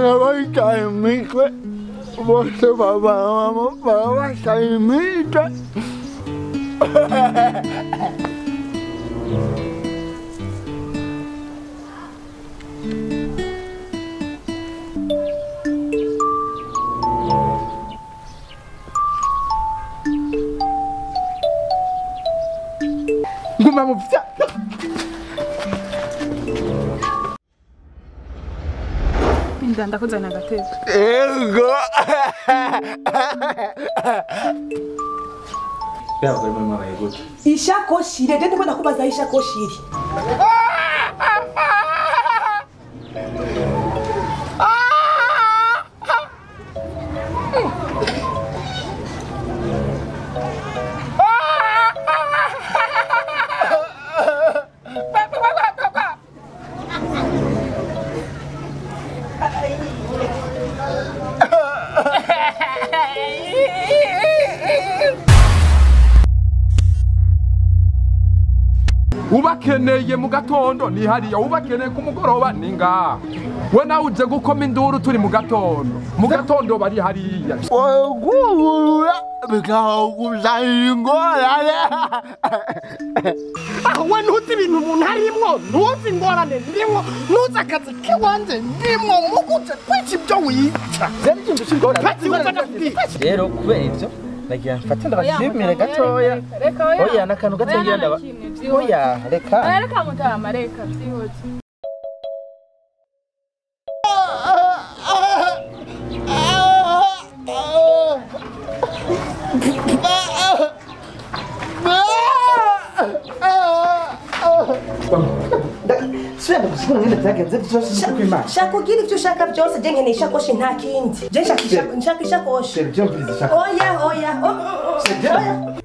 Barabacaye bose barabacaye imitwe. Nguma mu vya Ndakuzana agatebe. Ego. Byavuye muri mwabaye gute? Ishakoshi iri, je ndiko ndakubaza ishakoshi iri. Ubakeneye mu gatondo ni hariya, ubakeneye ku mugoroba ni ngaha. We nawe uje gukoma induru turi mu gatondo. Mu gatondo bari hariya. Wagurura bikakuzanira ingorane. Aho we ntuzi ibintu umuntu arimwo, ntuzi ingorane ndimwo, ntuzi akazi kiwanje ndimwo, muguce kwica ibyo wica. Rero kubera ivyo nagira mfate ndabashimire gatoya. Oya nakantu gato ngira ndaba. Oya reka. Reka mutama reka byihute. Shaka ugira ivyo ushaka byose, je nkeneye ishakoshi nta kindi. Je nshaka ishakoshi. Oya oya. Oya.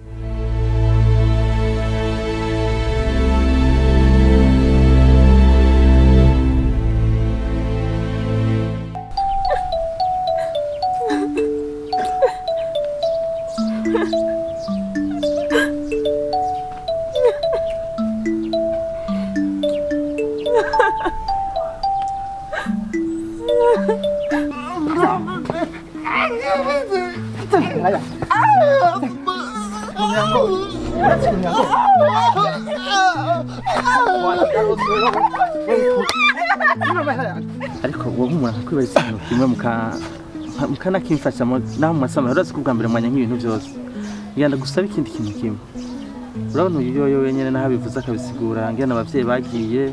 Ariko wowe umuntu akwibaza ikintu kimwe mukanakimfasha naho mu masama urazi ko ubwa mbere mwanya nk'ibintu byose ngenda gusaba ikindi kintu kimwe. Urabona uyu yoyo wenyine naho abivuze akabisigura ngena abavyeyi bagiye,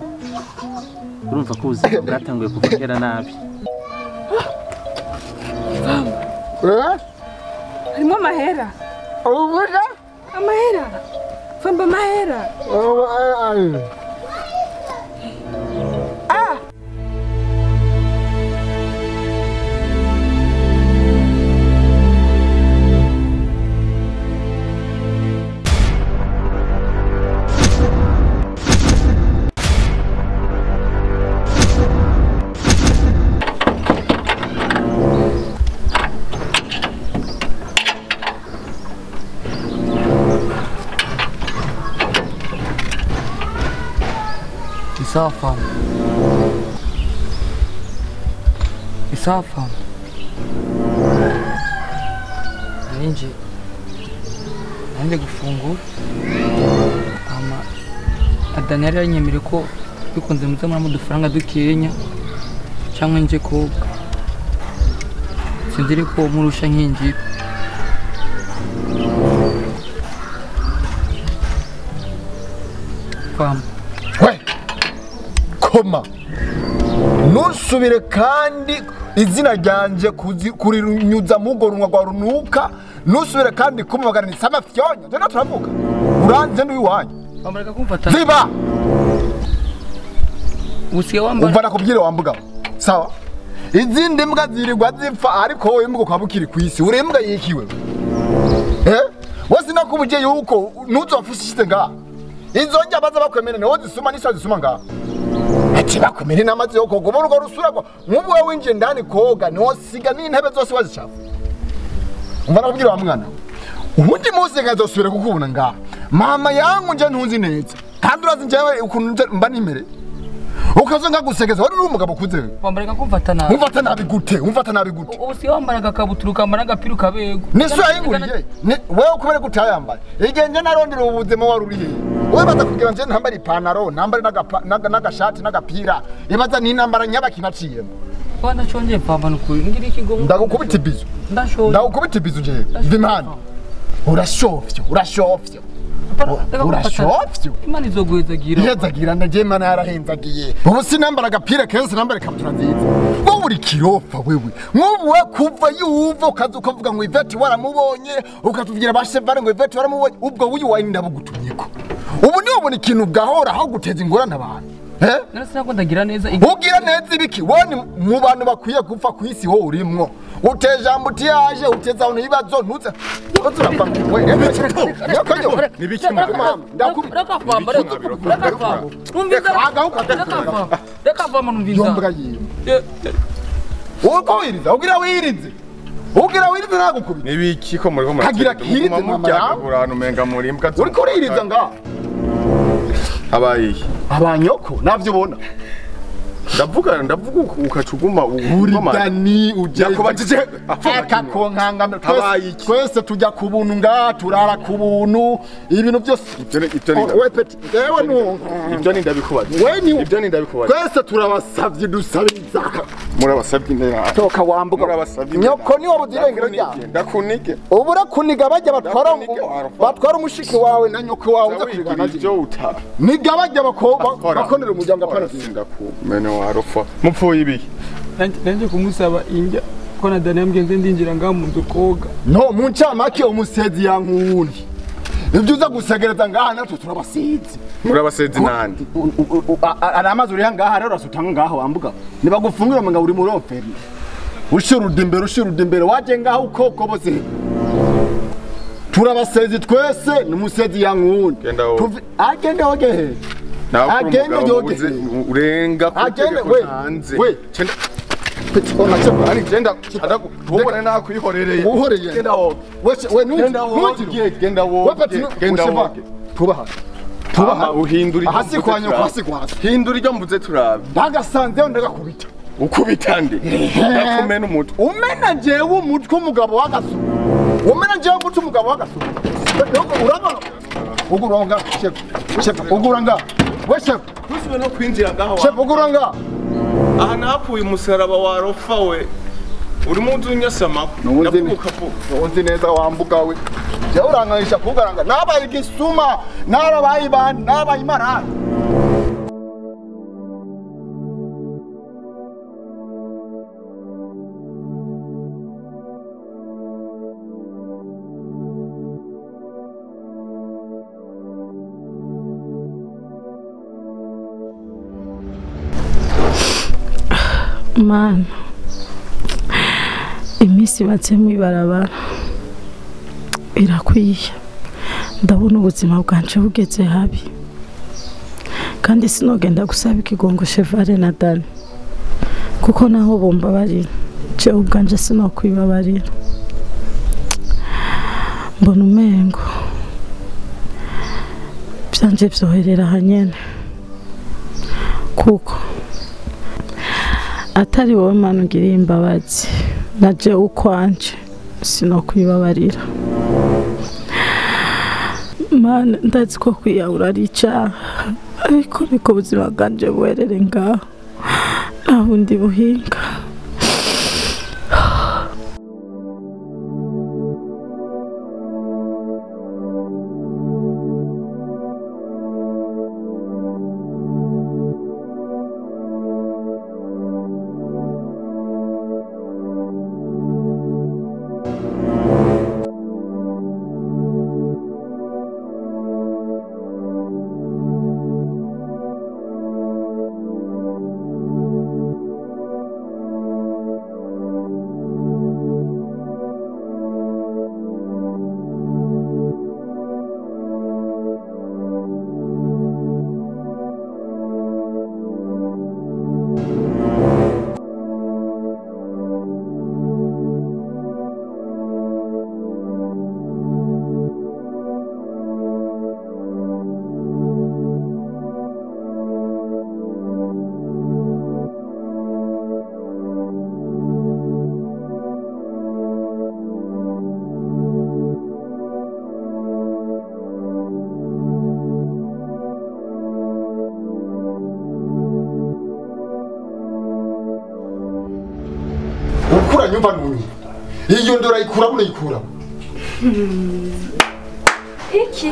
urumva ko ubuzima bwatanguye kuva kera nabi. Harimo amahera. Amahera. Famba amahera. Ah! Isafa. Isafa. Ninje. Nanje gufungura. Ama Daniel yanyemere ko bikunze muze muri mudufaranga dukenya cyangwa nje koga. Sinziri ko murusha nkinjira. Fam. Koma nusubire kandi izina ryanje kurinyuza mugo runwa rwa runuka, nusubire kandi kumubagana nisama fyonyo tena turavuga uranze ndi iwanyu bamureka kumfata ziba usiye wambara umva nakubwire wambuga sawa izindi mbwa zirirwa zipfa ariko wowe imbwa ukaba ukiri kwisi uri imbwa yikiwe wose nakubuje yuko ntuzofusishite ngaha izo njya baza bakwemera niwo zisuma n'isha zisuma ngaha ati bakwemere n'amazi yo koga ubu urwo rusura nk'ubu wowe winjiye ndani koga niwo siga n'intebe zose wazicafu umva nakubwira wa mwana ubundi munsi nkazosubira kukubona ngaha mama yangu nje ntunzi neza kandi urazi njyewe ukuntu mba nimere Ukaza ngagusegeza wari uri umugabo ukuze. Wambara kumfata nabi. Umfata nabi gute? Umfata nabi gute? Ubu si wambara agakabutura ukambara agapira ukabego. Niso yayinguriye. Wewe kubera gutayambaye. Igihe nje narondera ubuzima wari uri hehe? Wewe baza kugira nje ntambara ipantaro, ntambara n'agashati n'agapira. Ibaza ni intambara nyabakinaciyemo. Kwa ndashonje pamba nukuri. Ngira ikigo. Ndagukubita ibizu. Ndashonje. Ndagukubita ibizu nje. Vimana. Urashofyo, urashofyo. Urashofyo. Imana izoguhezagira. Ihezagira ndaje Imana yarahenzagiye. Ubu sinambara agapira keza sinambara ikabutura nziza. Wowe uri kirofa wewe. Nk'ubu we kuva yuva ukaza ukavuga ngo Ivete waramubonye, ukatubwira ba Chevale ngo Ivete waramubonye, ubwo uyu wari ndabugutumyeko. Ubu niwe ubona ikintu bwahora aho guteza ingorane abantu. Eh? Narasa ko ndagira neza. Ugira neza ibiki? Wowe mu bantu bakwiye gupfa ku isi wowe urimwo. Uteje ambutiyaje, uteza abantu ibibazo ntuze. Ugira wirize. Ugira wirize nagukubita. Nibiki ko muri ko kagira kirize mama yawe. Urantu menga muri mbwa. Uriko uririza nga. Abayi. Abanyoko navyo ubona. Ndavuga ukacuguma uridani uje yakubajije akakonkangamira twese tujya ku buntu nga turara ku buntu ibintu byose ibyo peti ewe nu ibyo ni ndabikubaza we ni ibyo ni ndabikubaza twese turabasavye dusabiriza murabasavye ndera toka wambuka murabasavye nyoko ni wabuzirengero rya ndakunike ubura kuniga bajya batwara umushiki wawe na nyoko wawe uza kurigana ibyo uta niga bajya bakonera umuryango apana ndakumene warofa mupfuye ibiki nanje kumusaba injya ko na Daniel mgenze ndinjira nga mu nzu koga no mu ncamake umusezi yankundi ibyo uza gusegereza ngaha natwe turabasezi murabasezi nande ari amazi uri ngaha rero urasutanga ngaho wambuka nibagufungira ngo uri muri oferi ushiruda imbere waje ngaho ukoko bose turabasezi twese ni umusezi yankundi agenda wogehe agende yoge urenga agende we we peti ona chapa ari genda ubone nakwihorereye uhoreye genda woge we genda woge genda woge genda woge tubaha tubaha uhindura hasi kwa nyoko hasi kwa hindura iryo mvuze turabe ndagasanze ndagakubita ukubita nde ndakumena umutwe umena jewe umutwe umugabo w'agasu umena jewe umutwe umugabo w'agasu urabona uguronga chef chef uguranga we chef tusube no kwinjira ngaho chef uguranga aha napfuye umusaraba wa rofa we urimo uzunyasama ndavuka uzi neza wambuka we je uranganisha kugaranga nabaye igisuma narabaye bandi nabaye imara. Mana iminsi batse mw'ibarabara irakwiye ndabona ubuzima bwanje bugeze habi kandi sinogenda gusaba ikigongo Chevale na Dani kuko naho bombabarira jewe ubwanje sinokwibabarira mbona umengo byanje byoherera hanyene kuko atari wowe Mana ugiriye imbabazi naje ukwanje sinokwibabarira Mana ndazi ko kwiyahura ari icyaha ariko niko ubuzima bwanje buherere ngaho nta bundi buhinga. Ukura nyumva nunyu. Iyo ndora ikura muno ikura. Iki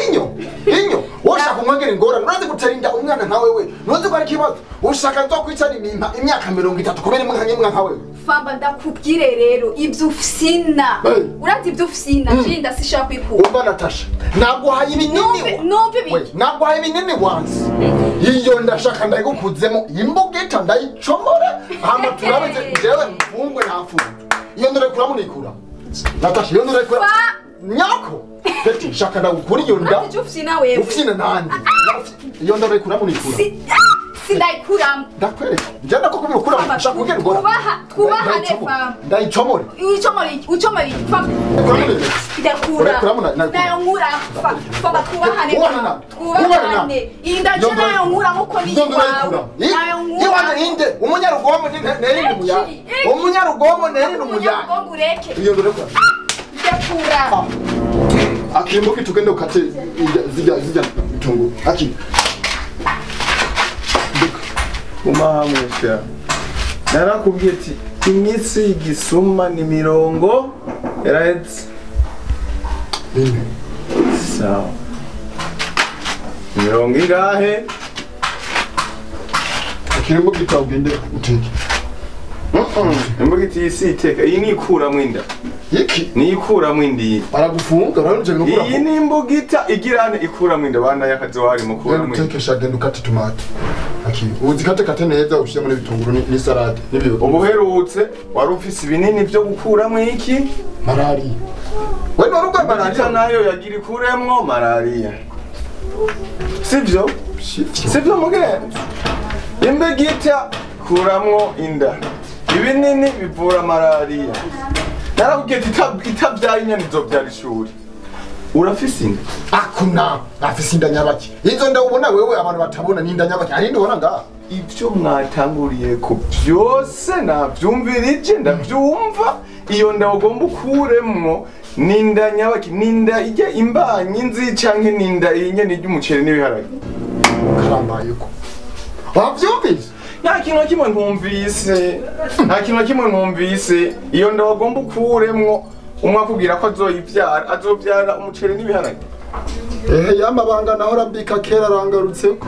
inyo inyo woshaka umwengere ngora urazi guterinda umwana nka wewe nuzi ko ari kibazo ushaka nzokwicara imimpa imyaka 30 kubera imwe nka nka wewe. Famba ndakubwire rero ibyo ufisina urazi ibyo ufisina jinda sishaka kwikura. Umva Natasha naguhaye ibinini numve biki naguhaye ibinini once iyo ndashaka ndayigukuzemo imbugita ndayicomora hama turabe jewe mfungwe ntafunzwe iyo ndora munikura Natasha iyo ndora nyako Peti shaka ndagukura iyo nda. Ati ufisina wewe. Ufisina nande. Iyo nda ndayikura munikura. Sindayikura. Ndakwereka. Njye ndakukubira ukura shaka ugera ngora. Kubaha twubahane fam. Ndayicomore. Uicomore ucomore fam. Ndakura. Nayo nkura fam twubahane. Twubahane. Inda je nayo nkura nkuko ni iwawe. Nayo nkura. Iwawe inde umunyarugomo neri ndi muya. Umunyarugomo neri ndi muya. Iyo ndakura. Ndakura. Akimbuki tugende ukate zijya bitungu. Aki. Umahamusha. Narakubwiye ati imitsi igisuma ni mirongo yarahetse. Sawa. Mirongo ingahe? Akimbuki tugende uteke. Imbugiti isi iteka iyi ni ikuramwo inda. Iki ni ikuramwo indi. Baragufunga uraruje no Iyi ni imbugita igirane ikuramwo inda bana yakazi wari mukuramwo. Utekesha genda ukate tomato. Aki uzikate kate neza ushire muri bitunguru ni salade nibyo. Ubuherutse wari ufise ibinini byo gukuramwo iki? Malaria. Wewe warugwa malaria nayo yagira ikuremwo malaria. Sivyo? Sivyo mugenzi. Imbugita kuramwo inda. Ibinini bivura malaria. Narakubwiye itabyaye inyana izobyara ishuri. Urafise inda? Akuna, afise inda nyabaki. Izo nda ubona wewe abantu batabona ni inda nyabaki. Ari ndubona ngaha. Ivyo mwatanguriye ko byose navyumvirije ndavyumva. Iyo nda ugomba ukuremwo ni inda nyabaki, ni inda ijya imbanyi nzi canke ni inda inyene ry'umuceri n'ibiharage. Karambayeko. Wavyumvise? Nta kintu kimwe ntumvise. Nta kintu kimwe ntumvise. Iyo nda wagomba ukuremwo umwe akubwira ko azoyivyara, azovyara umuceri n'ibiharage. Ehe yamabanga naho rambika kera rangarutseko.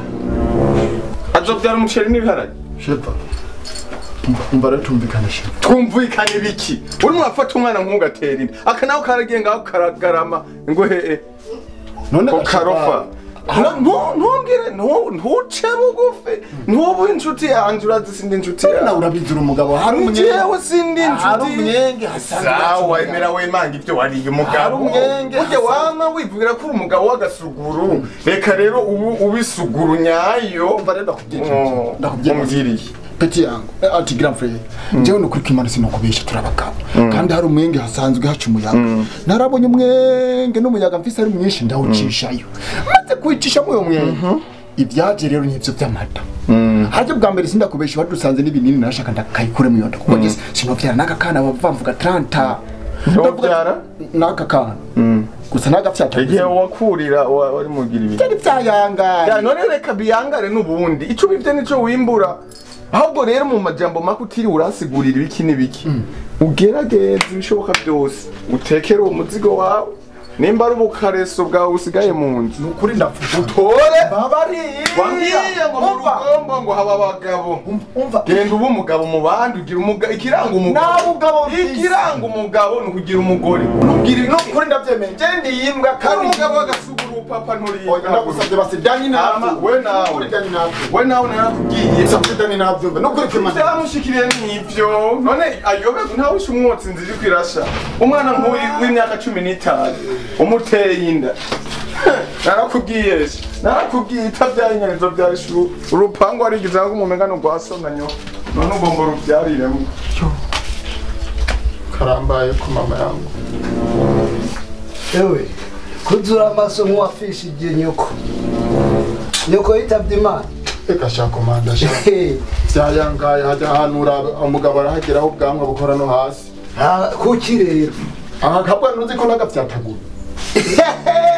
Azovyara umuceri n'ibiharage. Shepa. Umva tumvikane shepa. Twumvikane biki? Urimo urafata umwana nk'ugatera inda. Aka naho karagiye ngaho karagarama ngo hehe. None karofa. Ntumbwire ntuce bugufi ntubu inshuti yanjye urazi sindi inshuti yawe nawe urabizura umugabo hari umwenge jewe sindi inshuti hari umwenge sawa emera wemanga ibyo wariye umugabo burya wama wivugira ko uri umugabo w'agasuguru reka rero ubu ubisuguru nyayo umva rero ndakubwiye Peti yangu ati grand frère jewe no kuri kimana sinokubesha turabagabo kandi hari umwenge hasanzwe haca umuyaga narabonye umwenge n'umuyaga mfise ari mwinshi ndawucishayo maze kwicisha mu mwenge ibyaje rero nivyo by'amata haje bwa mbere sindakubesha badusanze n'ibinini narashaka ndakayikure mu yonda kuko gese sinovyara n'aka kana bavamvuga 30 ndavyara n'aka kana gusa nagafyata igihe wakurira wari mugira ibi byari byayangara ya none reka biyangare n'ubundi ico bivye nico wimbura ahubwo rero mu majambo makutiri uransigurira ibiki n'ibiki ugerageze ibishoboka byose utekere uwo muzigo wawe nimba ari ubukareso bwawe usigaye mu nzu nukuri ndapfuka utore babariye wambwiye ngo mu rugombo ngo haba abagabo umva genda uba umugabo mu bandi ugira umugabo ikiranga umugabo ikiranga umugabo ni ukugira umugore ugira nukuri ndabyemeye nje ndi imbwa kandi umugabo w'agasuguru papa nturiye ndagusabye basi Dani nabyo we nawe we nawe narakubwiye sabye Dani nabyumva nukuri kwimana byamushikiriye n'ivyo none ayobe ntawishe umwotsi nziri kwirasha umwana nk'uyu w'imyaka 15 umuteye inda narakubwiye narakubwiye itabyaye inyanizo bya ishuri urupangu warigize ngo umumengano rwasonanyo none ugomba urubyariremo karambaye ku mama yangu ewe kuzura amaso nk'uwafishije nyoko nyoko yitabye Imana reka sha komanda sha byayangaye hajya ahantu umugabo arahageraho ubwanwa bukora no hasi kuki rero aha kabwa ntuzi ko nagafyatagura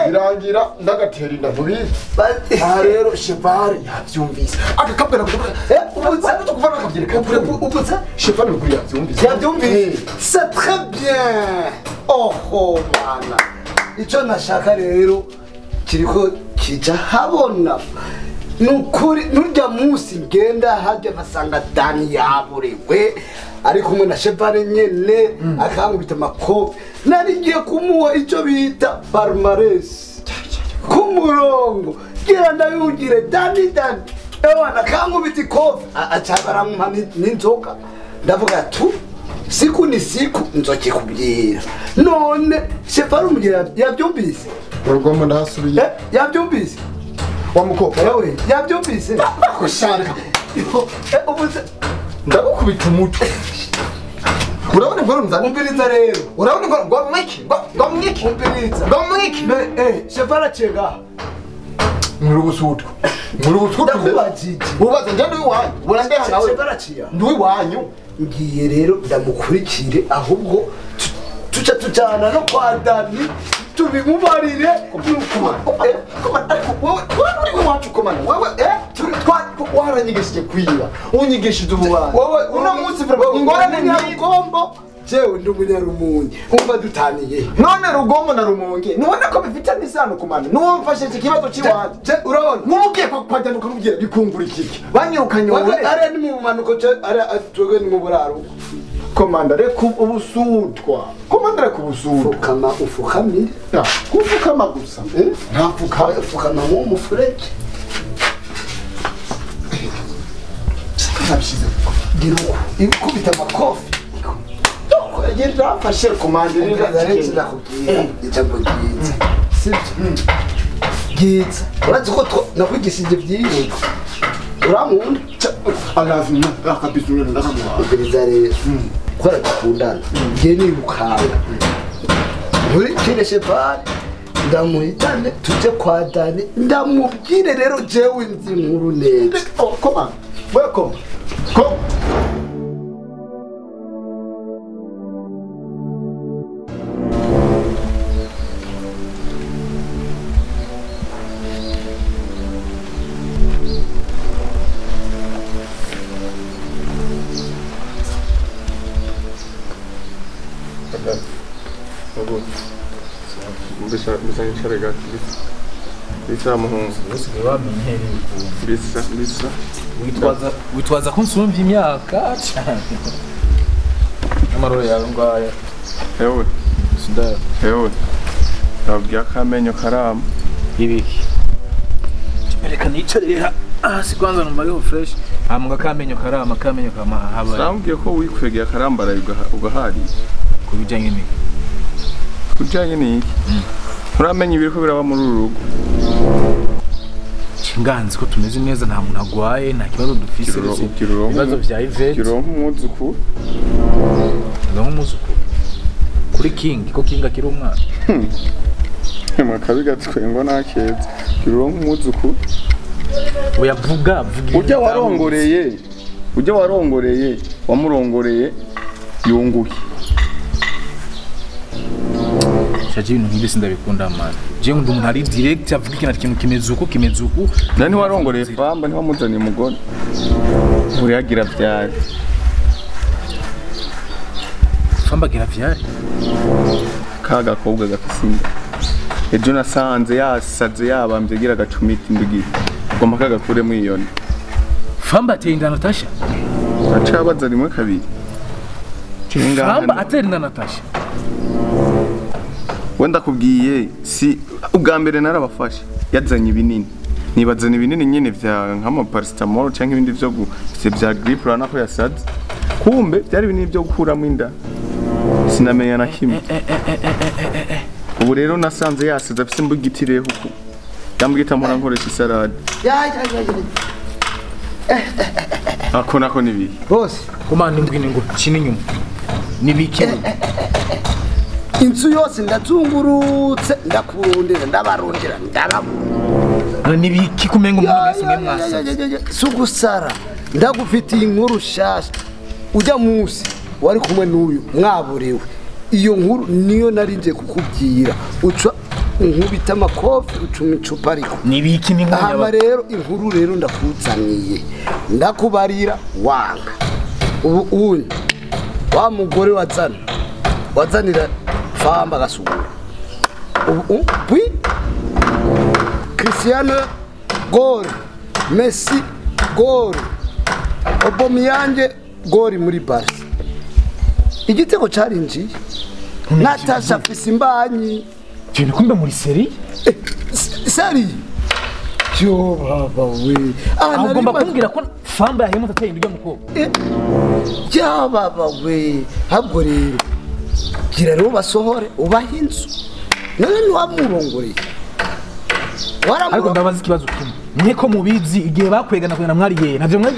Birangira ndagatera inda ntubizi. Aha rero Chevale yavyumvise. Akakabwira Ubutse kuvana akabyereka. Ubutse Chevale ruguru yavyumvise. Yavyumvise. C'est très bien. Oho mana. Ico nashaka rero kiriko kija habona. Nukuri nurya munsi ngenda hajya nkasanga Dani yaburewe ari kumwe na Chevale nyene akankubita amakofi nari ngiye kumuha icyo bita palmarès ku murongo gira ndabibugire Dani Dani ewana akankubita ikofi aca barampa n'inzoga ndavuga tu siku ni siku nzokikubwira none Chevale umugira yabyumvise Urugombo ndahasubiye yabyumvise wa mukobwa yewe yabyumvise bakushaka ubuze ndagukubita umutwe urabona ingoro nzana umbiriza rero urabona ingoro ngo mwiki ngo mwiki umbiriza ngo mwiki Chevale acenga muri ubusutwa muri ubusutwa ndakubajije ubaza nje ndi iwanyu urandeha nawe Chevale aciya ndi iwanyu ngiye rero ndamukurikire ahubwo tuca tujana no kwa Dani tubimubarire ariko wowe uri iwacu komana wewe waranyigishije kwiba unyigishije ububanza wowe uno munsi ingorane ni Rugombo jewe ndi umunyarumunyi umva dutaniye none Rugombo na Rumonge nubona ko bifitanye isano kumana nuwo mfashe iki kibazo cy'iwanyu urabona nk'umubwiye kwa Dani ukamubwira bikungura ikiki banyirukanye wowe ariya ni mu bumanuko ariya twebwe ni mu buraro komanda reka ubusutwa komanda reka ubusutwa fukama ufukamire gufukama gusa ntapfukama fukama nk'umufurege nabishyize gira uko ikubita amakofi rafashe komanda rero ndakubwira ijambo ryiza sibyo ryiza urazi ko nakwigishije byinshi urankunda ubwiriza rero kubera dukundana ngiye nirukanga nkurikire Chevale ndamuhitane tujye kwa Dani ndamubwire rero jewe nzi inkuru neza koma welcome kom Bisa witwaza ko nsumvye imyaka cyane amarore yawe ngaya ewe sindaya ewe nabwiye akamenyo karama ibiki reka nicarire hasi kwanza numva ariho fresh hambwa akamenyo karama akamenyo kama habaye sambwiye ko wikwegeye akarambaraye ugahariye ku bijanye n'iki kujanye n'iki nturamenya ibiriko biraba muri uru rugo nganzi ko tumeze neza nta muntu agwaye nta kibazo dufise ibibazo vya Yvette kironka umwuzukuru umwuzukuru kuri King ko King akiri umwana makabi gatwengo nakeza kironka umwuzukuru oya vuga vuga ujya warongoreye wamurongoreye yunguke shaje ibintu nk'ibi sindabikunda mara je ndi umuntu ari direct avuga ikintu kintu kimeze uko kimeze uku nani warongoreye famba ni wamuzaniye umugore uriyagira vyari famba gira vyari ka gakobwa gafise inda ejo nasanze yasaze yabamvye gira gacumita imbigira ngomba kagakuremo iyoni famba ateye inda Natasha aca abaza rimwe kabiri famba ateye inda Natasha wenda kubwiye si ubwa mbere narabafashe yazanye ibinini nibazana ibinini nyine vya nk'ama paracetamol cyangwa ibindi vyo vya grippe urabona ko yasaze kumbe byari ibinini byo gukuramo inda sinamenya na kimwe ubu rero nasanze yasaze afise imbugiti rero uku yambwita mpora nkoresha isarade ako nako nibihe bose komanda ingwini ngo kina inyuma nibiki inzu yose ndazungurutse ndakurundira ndabarundira ndababura nibiki kumenga umuntu wese mwe mwasaze sugusara ndagufitiye inkuru shasha ujya munsi wari kumwe n'uyu mwaburiwe iyo nkuru niyo nari nje kukubwira uca Inkubita amakofi ucuma icupa ariko. Nibiki ni nkanya. Hama rero inkuru rero ndakuzaniye. Ndakubarira wanga. Ubu unye wa mugore wazana. Wazanira famba gasugura. Ubu puis Cristiano gol, Messi gol, Aubameyang gol muri Barca. Igitego carinjiye. Natasha afise imbanyi. Kintu kumbe muri seri? Seri. Yo baba we. Agomba kumbwira ko famba yahemutse ateye indyo mukobwa. Ya baba we. Habwo rero. Gira rero basohore ubahe inzu. None ntiwamurongoreye. Ariko ndabaza ikibazo kimwe. Mweko mubizi igihe bakwegana kwena mwari yeye. Navyo mwe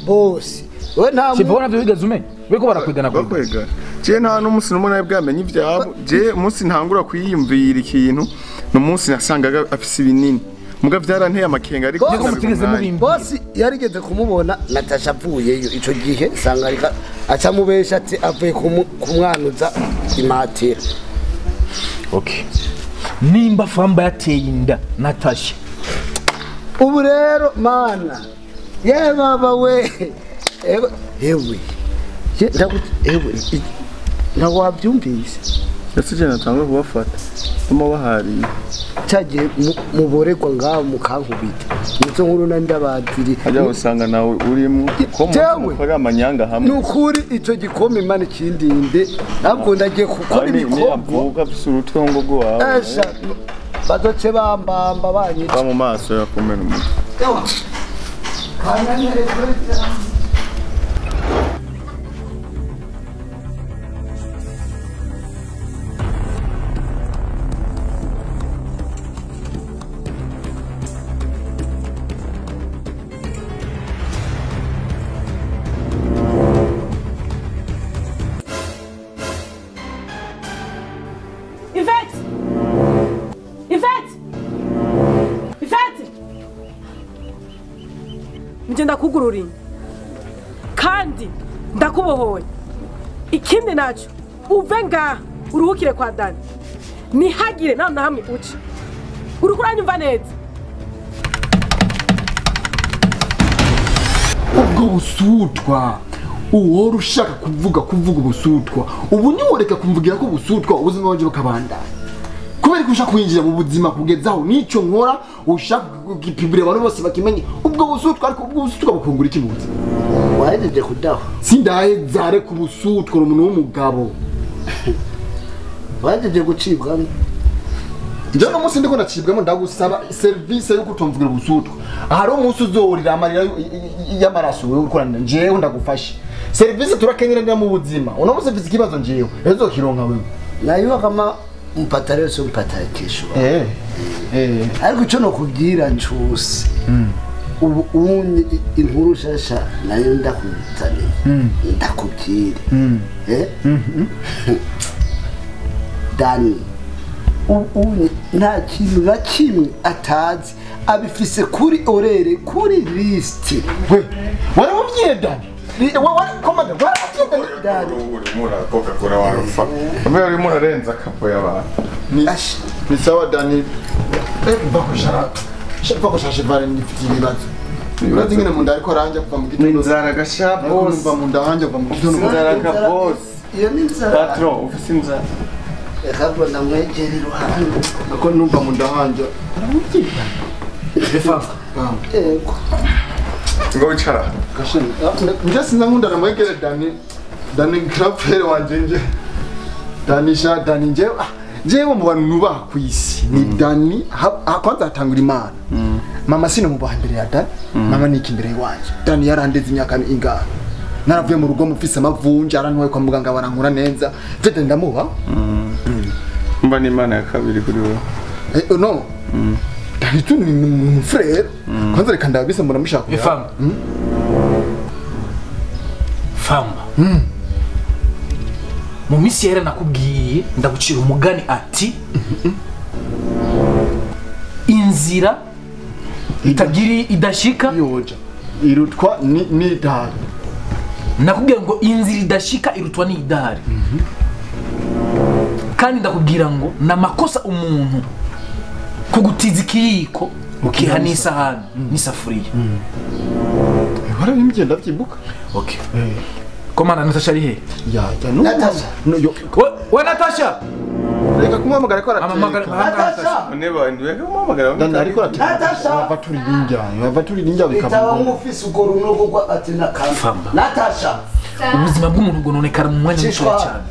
boss. We nta Sibona navyo bigeze umenye. Beko barakwegana bakwegana. Je nta n'umunsi n'umwe nawe bwamenye ivyabo. Je umunsi ntangura kwiyumvira ikintu n'umunsi nasangaga afise ibinini. Muga vyaranteye amakenga ariko mutigeze mubimba. Boss yarigeze kumubona Natasha avuyeyo ico gihe sanga arika aca mubesha ati avuye kumwanuza imatera. Okay. Nimba famba yateye inda Natasha. Ubu rero mana. Ye baba we. Ewe. Ewe. Ntabwo wabyumvise. Ese je natanga kubafata. Uma bahari. Cyagiye muboregwa ngaho mukankubita. Nizo nkuru ndabadiri. Ajya usanga nawe urimo ko mukora amanyanga hamwe. Nukuri ico gikoma Imana ikindinde. Ntabwo ndagiye gukora ibikorwa. Avuga urutwe ngo gwawe. Esha bazoce bambamba banyica. Ba mu maso yakomera umutwe. Ewa. Kananyere kuri. Ndakugururiye kandi ndakubohoye. Ikindi naco uve ngaha uruhukire kwa Dani, nihagire nta na hamwe uca. Uriko uranyumva neza? Ubwo busutwa uwora ushaka kuvuga ubusutwa ubu niworeka kumvugira ko ubusutwa ubuzima bwanje bukabandanya. Kubera ko ushaka kwinjira mu buzima kugezaho nico nkora ushaka gipibire abantu bose bakimenye ubwo busutwa. Ariko ubwo busutwa bukungura iki mu buzima? Wahejeje kudaho sindahezare ku busutwa umuntu w'umugabo. Wahejeje gucibwamo. Njye no munsi ndiko nacibwamo ndagusaba service yo kutumvugira ubusutwa. Hari umunsi uzorira amarira y'amaraso wewe ukorana njewe ndagufasha. Service turakenyerera mu buzima. Uno munsi mfise ikibazo njewe ezo kironka wewe. Nayo kama mpatare so mpatare kesho. Ariko ico nokubwira ncuse. Ubu unye inkuru shasha nayo ndakuzaniye. Ndakubwira. Dani ubu nta kintu na kimwe atazi abifise kuri orere kuri list. We waramubwiye Dani? Komanda waramubwiye Dani? Urimo Coca-Cola warufa. Mbere urimo urarenza kapo y'abantu. Ni sawa Dani. Bakoshara Chevale nifite ibibazo. Ibibazo nyine mu nda ariko aranje kuva mu gitondo. Inzara gasha boss. Numva mu nda hanje kuva mu gitondo. Inzara ka boss. Iyo ni inzara. Patron ufise inzara. Reka ndamwegera iruhande. Ako numva mu nda hanje. Famba. Yego. Ngo wicara. Nje sinza nkunda namwegere Dani. Dani graphere wanje nje. Dani sha Dani nje. Jewe mu bantu nubaha ku isi ni Dani kwanza atangura Imana. Mama sino mubaha imbere ya Dani. Mama niki imbere wanje. Dani yarandeze imyaka ingana. Naravuye mu rugo mufise amavunja arantwaye kwa muganga barankura neza. Tete ndamuha. Mba ni Imana ya kabiri kuri wewe. No. Dani tu ni mon frère. Kwanza reka ndabise muramushaka. Famba. Famba. Mu minsi yera nakubwiye ndagucira umugani ati inzira itagiri idashika yoja irutwa ni idahari. Nakubwiye ngo inzira idashika irutwa ni idahari. Kandi ndakubwira ngo namakosa umuntu kugutiza ikiyiko ukiha n'isahani n'isafuriya. Warabimbye ndavyibuka. Okay. Komanda Natasha ari he? Ya no. Natasha. We Natasha. Reka kumuhamagara ko arateka. Natasha. Neba ndweka kumuhamagara. Ndani ariko arateka. Natasha. Bava turi ninja Itaba bikaba. nk'ufise urwo runogo rwa ati nakamba. Natasha. Ubuzima bw'umuntu bwononekara mu mwanya muto cyane.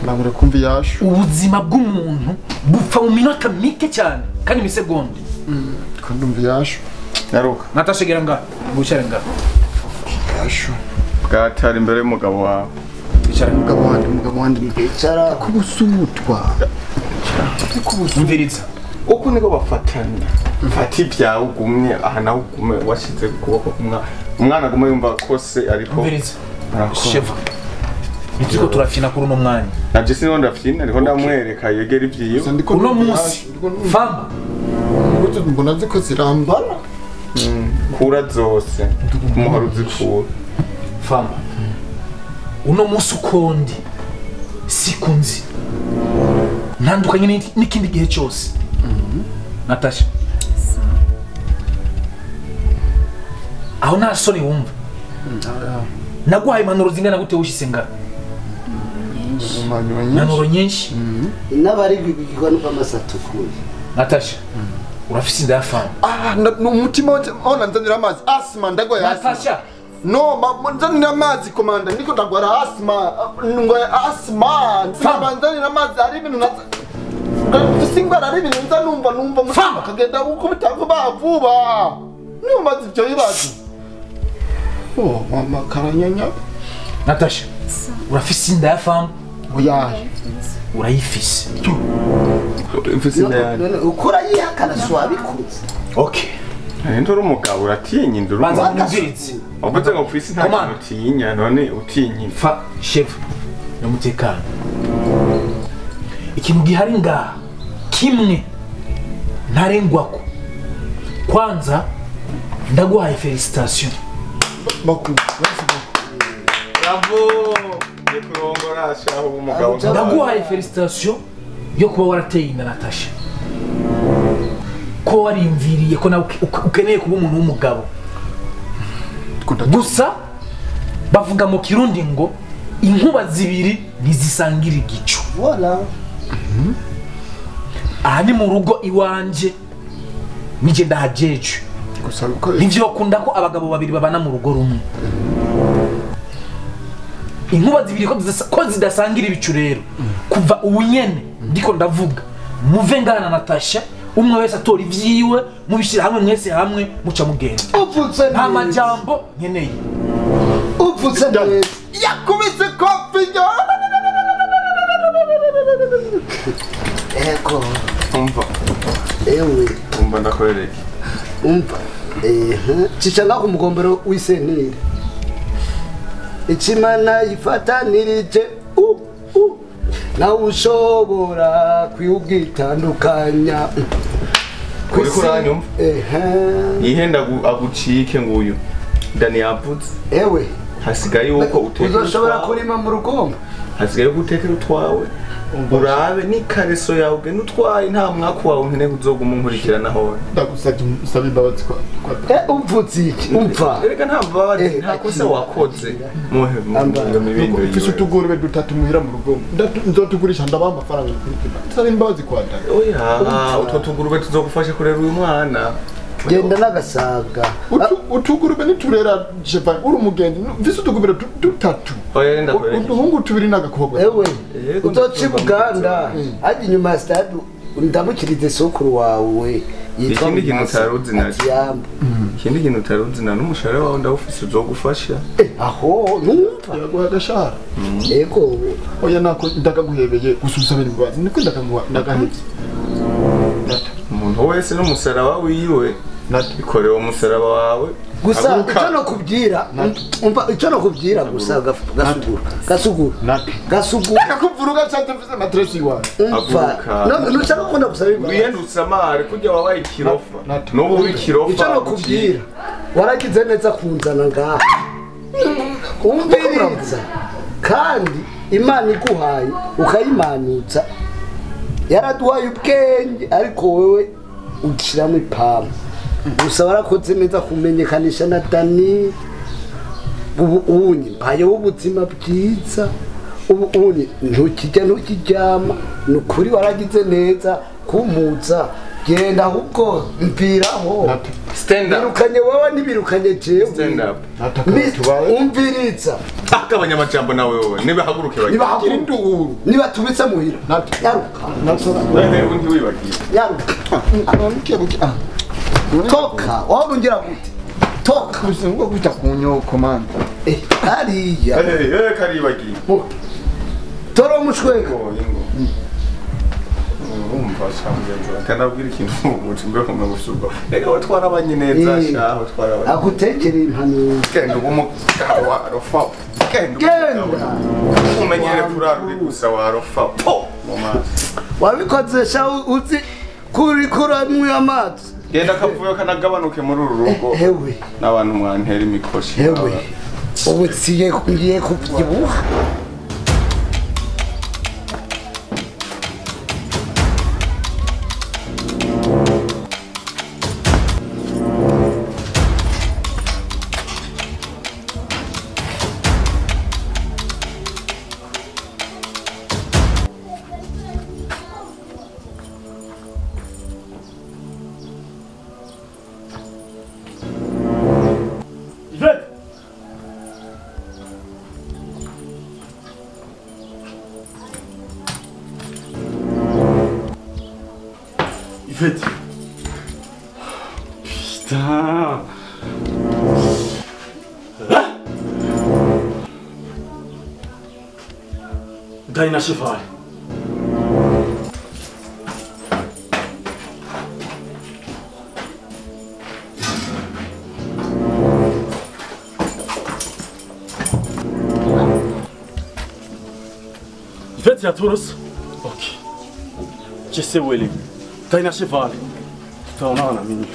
Nangure kumva yashu. Ubuzima bw'umuntu bupfa mu minota mike cyane kandi imisegonde. Kundumva yashu. Naruka. Natasha gira nga, gucara nga. Yashu. Bwatari imbere y'umugabo wawe. Icara. Umugabo wanje. Icara. Kubusutwa. Umviriza. Uko niko bafatana. Mfata ibyawe ugumye aha nawe ugume washize ku kuboko k'umwana. Umwana agume yumva kose ariko. Umviriza. Arakora. Sheva. Nitiko turafina kuri uno mwanya. Nabyo siniko ndafyina ariko ndamwereka yegera ibyiwe. Uno munsi famba Mbona ziko zirambana. Kura zose. Kumuhora uzikura. Famba. Uno munsi ukondi sikunzi. Ntandukanye n'ikindi gihe cyose. Natasha. Aho nta soni wumva. Naguhaye impanuro zingana gute ushyize nga? Impanuro nyinshi. N'abari bigirwa n'amaso atukuye. Natasha. Urafise inda ya famba. Ah, umutima wanje ona nzanira amazi. Asma ndagwaye asma. Natasha. No, nzanira amazi komanda ndiko ndagwara asma. Ngwaye asma. Famba nzanira amazi ari ibintu naza. Mfise ingwara ari ibintu nza numva mutima kagenda gukubita vuba vuba. Numva ivyo bibazo. Oh, mama karanyanya. Natasha. Urafise inda ya famba. Oya. Urayifise. Mfise inda yanjye. Ukora yihakana si wabikoze. Okay. Ninde uri umugabo uratinya inda uri Banza umugabo. munyumvirize. Uvuze ngo kwisi nta kintu utinya none utinya. Fa chef n'umutekano. Ikintu gihari ngaha kimwe ntarengwako. Kwanza ndaguhaye félicitation. Beaucoup. Bravo. Ngiye kurongora shaho umugabo. Ndaguhaye félicitation yo kuba warateye inda Natasha. Ko wariyumviriye ko nawe ukeneye kuba umuntu w'umugabo. Gusa bavuga mu Kirundi ngo inkuba zibiri ntizisangira igicu. Voilà. Aha ni mu rugo iwanje nije ndahajeje. Gusa uko Nivyo bakunda ko abagabo babiri babana mu rugo rumwe. Inkuba zibiri ko zidasangira ibicu rero. Kuva ubu nyene ndiko ndavuga muve ngana na Natasha umwe wese atora ivyiwe mubishira hamwe mwese hamwe muca mugenda. Uvuze Nta majambo nkeneye. Uvuze neza. Yakubise kofi yo. Ego. Umva. Ewe. Umva ndakwereke. Umva. Cica ngaho umugombero w'isentire. Ikimana yifatanirije u u nawe ushobora kwiugitandukanya. Uriko uranyumva? Ehe. Yihenda agucike nguyu. Dani yavuze. Ewe. Hasigaye yuko utekera. Uzoshobora kurima mu rugombo. Hasigaye yuko utekera utwawe. Urabe n'ikareso yawe ugenda utwaye nta mwaka wawe nkeneye kuzoguma unkurikirana hone. Ndagusabye usaba imbabazi kwa. Umvuze iki? Umva. Erega nta mbabazi nta kosa wakoze. Muhe mu mibindo Mfise yiwe. utugurube dutatu muhira mu rugo. Nzotugurisha ndabaha amafaranga kurikira. Nsaba imbabazi kwa Dani. Oya, utwo tugurube tuzogufasha kurera uyu mwana. Genda n'agasaga. Utugurube niturera Jevan uri umugenzi. Mfise utugurube dutatu. Oya renda kwereke. Uduhungu tubiri n'agakobwa. Ewe. Uzoca i Buganda. Hajya inyuma ya stade ndamukirize sokuru wawe. Yitwa Ikindi kintu Mumasa. utari uzi naco. Ati yambu. Ikindi kintu utari uzi na n'umushahara wawe ndawufise uzogufasha. Aho numva. Yaguha agashahara. Ego. Oya nako ndakaguhebeye gusa usabira imbabazi. Niko ndakaguha ndagahebye. Umuntu wese n'umusaraba wiwe. Ikorewe umusaraba wawe. Gusa Haguruka. icyo nokubwira umva icyo nokubwira gusa gasugura gasugura gasugura Ndakakuvuruga cyane mfise matresi iwawe. Umva Haguruka. no nushaka ko ndagusaba imbabazi Wiyandutse amare kurya wabaye ikirofa. N'ubu uri ikirofa. Icyo nokubwira waragize neza kunzana ngaha umviriza. Kandi Imana iguhaye ukayimanutsa yaraduhaye ubwenge ariko wewe ushiramo ipampa. Gusa warakoze neza kumenyekanisha na Dani. Ubu unye mbayeho ubuzima bwiza, ubu unye ntukijya ntukiryama, ni ukuri waragize neza kumpuza. Genda ahubwo mpiraho. Stand up. Birukanye wowe ntibirukanye jewe. Stand up. Umviriza. Akabanya amajambo nawe wowe. Nibahaguruke bagira. Nibahaguruke. Nibatubitse muhira. Nyaruka. Wewe undi wibagiye. Nyaruka. Toka. Wowe ungira gute? Toka. Ngo kwita ku nyoko man. Hariya. Karibagiye. Toro umushwego. Urumva shamgenzo akanabwira ikintu umuti mbe kumwe gusubwa. Reka watwara abanye neza shaho twara abanye. Agutekereye impanuro. Genda ubumugabo wa rofa. Genda. Umenyere kurara uri gusa wa rofa. Po mu maso. Wabikoze sha uzi kuri kuramwe amazi. Genda kavuyo kanagabanuke muri uru rugo. Hewe. N'abantu mwantera imikoshi. Hewe. Ubu ngiye kubyibuha. Yvette. Putain. Ah Dina Cheval. Yvette yatoruz. Ok. Je sais où elle est. Dina Cheval. Tutaonana mimi.